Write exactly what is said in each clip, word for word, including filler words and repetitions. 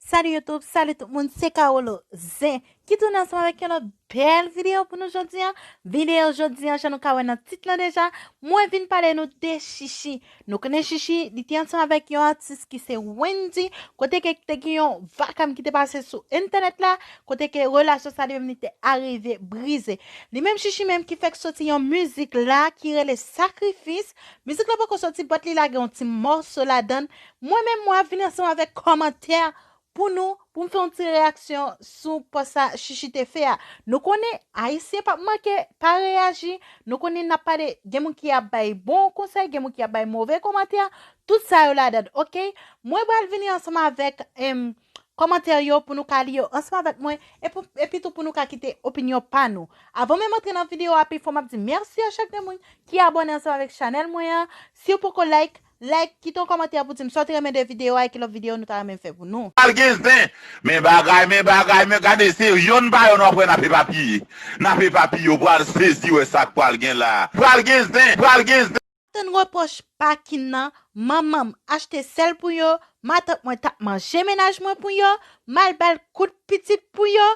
Salut YouTube, salut tout moun, se Carolo Zen ki tounen ansanm avèk yon lòt bèl videyo pou nou jodi a. Videyo jodi a, jan nou ka wè nan tit lan deja, mwen vin pale nou de Chichi. Nou konnen Chichi, li te ansanm avèk yon atis ki se Wendy, kote ke te gen yon vakam ki te pase sou entènèt la, kote ke relasyon sa li menm li te arive brize. Li menm Chichi menm ki fèk soti yon mizik la ki rele Sakrifis. Mizik la poko soti, but li lage yon ti mòso ladan l. Mwen menm, mwen ap vin ansanm avèk kòmantè pou nou, pou m fè yon ti reyaksyon sou pòs sa Chichi te fè a. Nou konnen, Ayisyen p ap manke pa reyaji. Nou konnen n ap pale, gen moun ki ap bay bon konsèy, gen moun ki ap bay move kòmantè. Tout sa yo ladan, oke? Mwen pral vini ansanm avèk, em, kòmantè yo pou nou ka li yo ansanm avèk mwen, e pou, epi tou pou nou ka kite opinyon pa nou. Avan menm antre nan videyo a, pi fò m ap di mèsi a chak de moun ki abòne ansanm avèk chanèl mwen an. Si w poko like, like, kite yon kòmantè pou di m sa w te renmen de videyo a e ki lòt videyo nou ta renmen fè pou nou. Pral gen zen, men bagay, men bagay, men gade se yonn pa yonn w ap wè n ap epapiye. N ap epapiye, w pral sezi wè sa k pral gen la. Pral gen zen, pral gen zen. Tann repwòch pa Kin nan, manman m achte sèl pou yo, matant mwen t ap manje mennaj mwen pou yo, m al ba l kout pitit pou yo,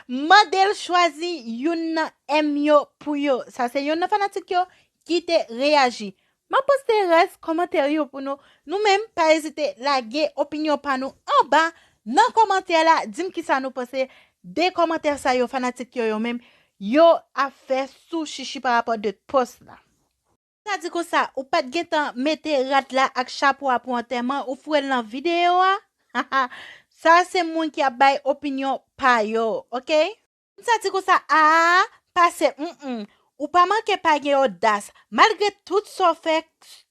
mande l chwazi youn nan M yo pou yo. Sa se youn nan fanatik yo ki te reyaji. M ap poste rès kòmantè yo pou nou. Nou menm, pa ezite lage opinyon pa nou anba nan kòmantè la. Di m kisa nou panse de kòmantè sa yo, fanatik yo, yo menm, yo ap fè sou Chichi pa rapò de pòs la. Sa di konsa, ou pa t gentan mete rad la ak chapo a pou antèman, ou foure l nan videyo a? Sa se moun ki ap bay opinyon pa yo, oke? Sa di konsa, a, pase, mm, mm. Ou pa manke pa gen odas. Malgre tout sa w fè,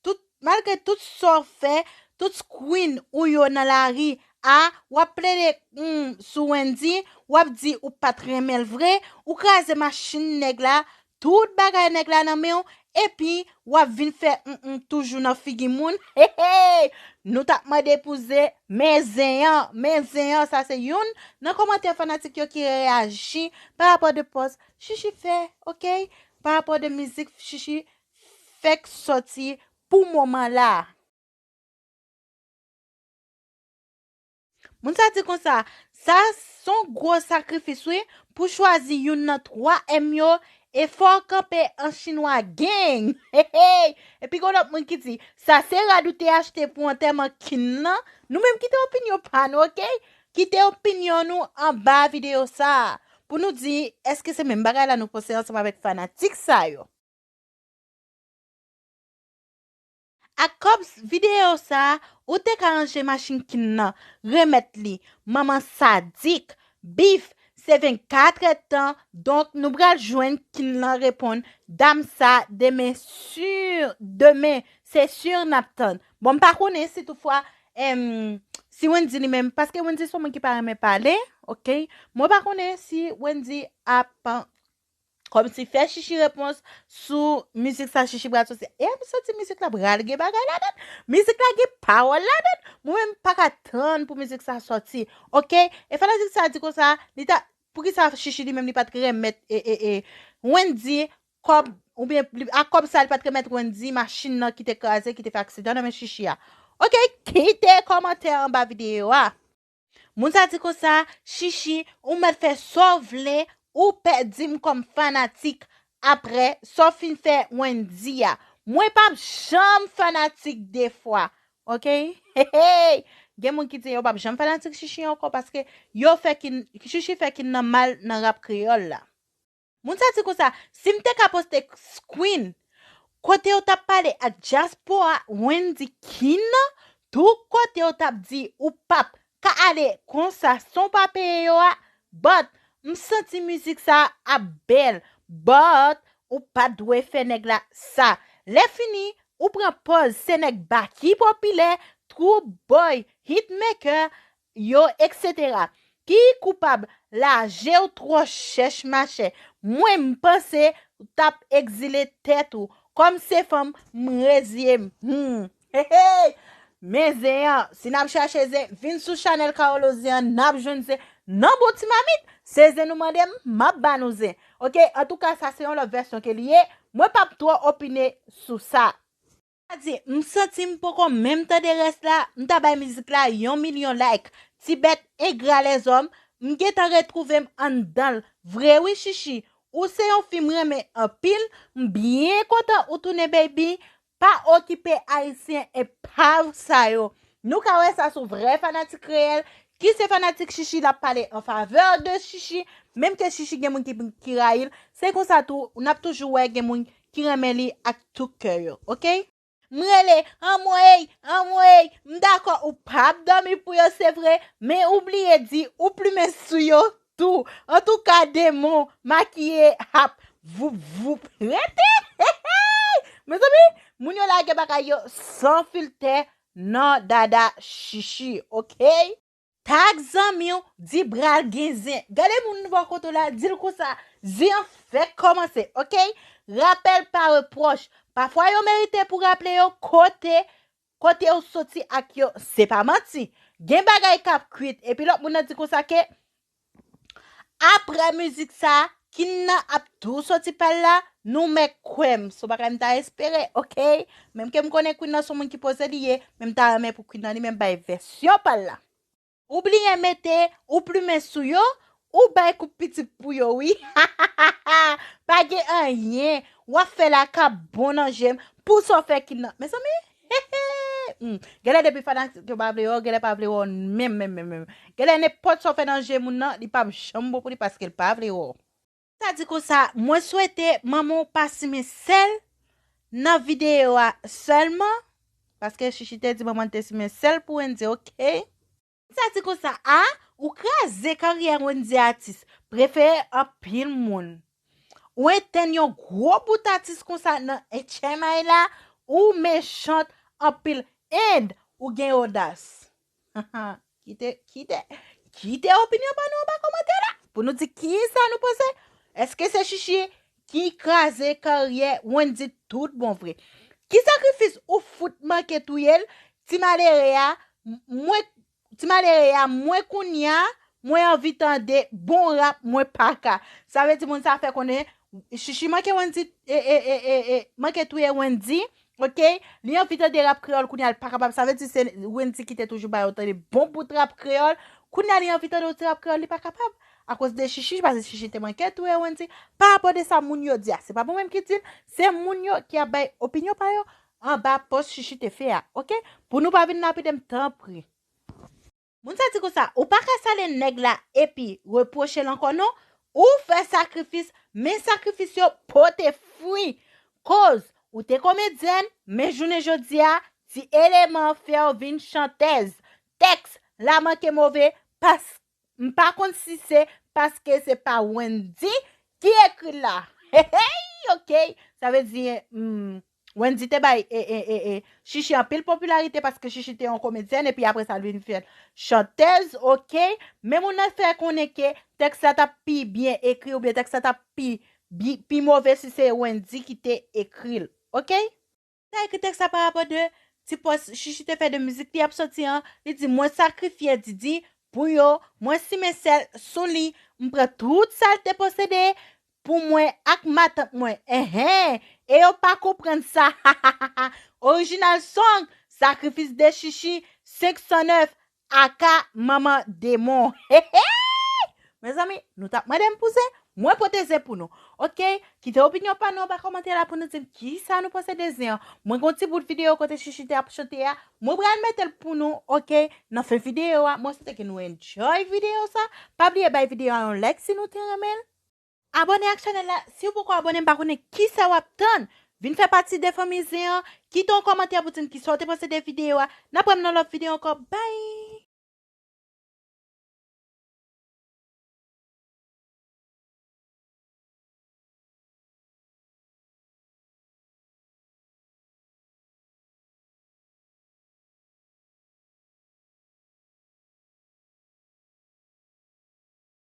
tout, malgre tout sa w fè, tout queen ou yo nan lari a, w ap plede, mm, sou Wendy, w ap di ou pa t renmen l vre, ou kraze machin nèg la, tout bagay nèg la nan men w, epi w ap vin fè, mm, mm, toujou nan figi moun. Hey, hey! Nou t ap mande pou zen, men zen an, men zen an, sa se youn nan kòmantè fanatik yo ki reyaji pa rapò de pòs Chichi fè, oke? Pa rapò de mizik Chichi fèk sòti pou moman la. Moun sa di konsa, sa s on gwo sakrifis wi, pou chwazi youn nan twa M yo, e fò w kanpe an chinwa gang. Hey, hey! Epi gen lòt moun ki di, sa se rad ou te achte pou antèman Kin nan. Nou menm kite opinyon pa nou, oke? Kite opinyon nou anba videyo sa a, pou nou di, èske se menm bagay la nou panse ansanm avèk fanatik sa yo? Ak kòb videyo sa a, ou te ka ranje machin Kin nan, remèt li. Manman sadik, bif, se vennkat èdtan, donk nou pral jwenn Kin nan reponn dam sa demen, sur, demen, se sur n ap tann. Bon, m pa konnen si toutfwa, em, si Wendy li menm, paske Wendy se yon moun ki pa renmen pale, oke? Mwen pa konnen si Wendy ap kòmsi fè Chichi repons sou mizik sa Chichi pral soti. E m santi mizik la pral gen bagay ladan. Mizik la gen pawòl ladan. Mwen menm pa ka tann pou mizik sa soti. Oke? E fanatik sa di konsa, li ta, poukisa Chichi li menm li pa t remèt, e, e, e, Wendy kòb, oubyen li, a kòb sa li pa t remèt Wendy machin nan ki te kraze, ki te fè aksidan nan men Chichi a. Oke? Kite kòmantè anba videyo a. Moun sa di konsa, Chichi, ou mèt fè sa w vle, ou pèdi m kòm fanatik. Apre sa w fin fè Wendy a, mwen p ap janm fanatik de fwa. Oke? Hey, hey! Gen moun ki di yo p ap janm fanatik Chichi ankò paske yo fè Kin, Chichi fè Kin nan mal nan rap kreyòl la. Moun sa di konsa, si m te ka poste screen kote yo t ap pale ak dyaspora Wendy Kin nan, tout kote yo t ap di ou p ap ka ale konsa san w pa peye yo a, but m santi mizik sa ap bèl, but ou pa t dwe fè nèg la sa. Lè fini, ou pran pòz se nèg ba ki popilè, true boy, hitmaker, yo, et cetera. Ki koupab? Laje w twò chèch machè. Mwen m panse w t ap egzile tèt ou. Kòm se fanm, m reziye m. Hmm. Hey, hey! Men zen an, si n ap chache zen, vin sou chanèl Carolo Zen an, n ap jwenn zen. Nan bon ti mamit, se zen nou mande m, m ap ba nou zen. Oke, antouka, sa se yon lòt vèsyon ke li ye. Mwen p ap twò opine sou sa. Sa di, m santi m poko menm tande rès la, m ta bay mizik la yon milyon like. Tibèt engra lèzòm, m gentan retwouve m anndan l. Vre wi Chichi, ou se yon fi m renmen anpil, m byen kontan ou tounen baby. Pa okipe ayisyen epav sa yo. Nou ka wè sa sou vrè fanatik reyèl, ki se fanatik Chichi l ap pale an favè de Chichi, menm ke Chichi gen moun ki, ki rayi l, se konsa tou, n ap toujou wè gen moun ki renmen li ak tout kè yo, oke? M rele, anmwey, anmwey, m dakò ou p ap dòmi pou yo, se vre, men ou bliye di ou plimen sou yo tou. Antouka, demon makiye ap voup, voup, rete! Mezanmi, moun yo lage bagay yo san filtè nan dada Chichi, oke? Tag zanmi w, di pral gen zen. Gade moun bò kote w la, di l konsa, zen an fèk kòmanse, oke? Rapèl pa repwòch. Pafwa yo merite pou raple yo kote, kote w soti ak yo, se pa manti. Gen bagay k ap kwit, epi lòt moun nan di konsa ke apre mizik sa, Queen nan ap tou soti pa l la, nou mèt kwè m, se yon bagay m ta espere, oke? Menm ke m konnen Queen nan se yon moun ki poze li ye, men m ta renmen pou Queen nan li menm bay vèsyon pa l la. Ou bliye mete ou plimen sou yo, ou bay koup pitit pou yo, wi. Pa gen anyen. W ap fè lakab bon nan je m pou sa w fè Queen nan. Mezanmi, hmm, genlè depi fanatik yo pa vle wè w, genlè pa vle wè w menm, menm, menm, menm. Genlè nenpòt sa w fè nan je moun nan, li p ap janm bon pou li paske l pa vle wè w. Sa di konsa, mwen swete manman w pa simen sèl nan videyo a sèlman, paske Chichi te di manman l te simen sèl pou Wendy, oke? Sa di konsa, a, ou kraze karyè Wendy atis prefere anpil moun. Ou etenn yon gwo bout atis konsa nan H M I la, ou mechant anpil and ou gen odas. Kite, kite, kite opinyon pa nou anba kòmantè la. Pou nou di kisa nou panse. Èske se Chichi ki kraze karyè Wendy tout bon vre? Ki sakrifis ou fout manke touye l? Ti malere a, m-, mwen, ti malere a, mwen kounye a, mwen anvi tande bon rap, mwen pa ka. Sa vle di moun sa fè konnen Chichi manke Wendy, e, e, e, e, e, manke touye Wendy. Oke, li anvi tande rap kreyòl, kounye a li pa kapab. Sa vle di se Wendy ki te toujou ba yo tande bon bout rap kreyòl. Kounye a li anvi tande yon ti rap kreyòl, li pa kapab. Akoz de Chichi, paske Chichi te manke touye Wendy. Pa rapò de sa moun yo di a, se pa mwen menm ki di l, se moun yo ki ap bay opinyon pa yo anba pòs Chichi te fè a, oke? Pou nou pa vin lapide m, tanpri. Moun sa di konsa, ou pa ka sale nèg la epi repwoche l ankò non. Ou fè sakrifis, men sakrifis yo pote fwi. Koz, ou te komedyèn, men jounen jodi a, ti eleman fè w vin chantèz. Tèks la manke move, pas, m pa konn si se paske se pa Wendy ki ekri l la. Hey, hey, oke. Sa vle di, hmm, Wendy te bay, e, e, e, e, Chichi anpil popilarite paske Chichi te yon komedyèn, epi apre sa, l vin fè l chantèz, oke? Men moun nan fè konnen ke tèks la t ap pi byen ekri, oubyen tèks la t ap pi, bi-, pi move si se Wendy ki te ekri l, oke? Sa ekri tèks la pa rapò de ti pòs Chichi te fè de mizik li ap soti an, li di, mwen sakrifye Didi pou yo, mwen simen sèl sou li, m pran tout sa l te posede, pou mwen ak matant mwen. Enhen, e yo pa konprann sa. Original song, sakrifis de Chichi, senk san nèf, aka manman demon. Mezanmi, nou t ap mande m pou zen, mwen pote zen pou nou. Oke, kite opinyon pa nou anba kòmantè la pou nou di m kisa nou panse de zen an. Mwen gon ti bout videyo kote Chichi te ap chante a, mwen pral mete l pou nou, oke, nan fen videyo a. Mwen swete ke nou enjoy videyo sa. Pa bliye bay videyo a yon like si nou te renmen l. Abòne ak chanèl la si w poko abòne, m pa konnen kisa w ap tann. Vin fè pati de fanmi zen an. Kite yon kòmantè pou di m kisa w te panse de videyo a. N ap wè m nan lòt videyo ankò. Bye!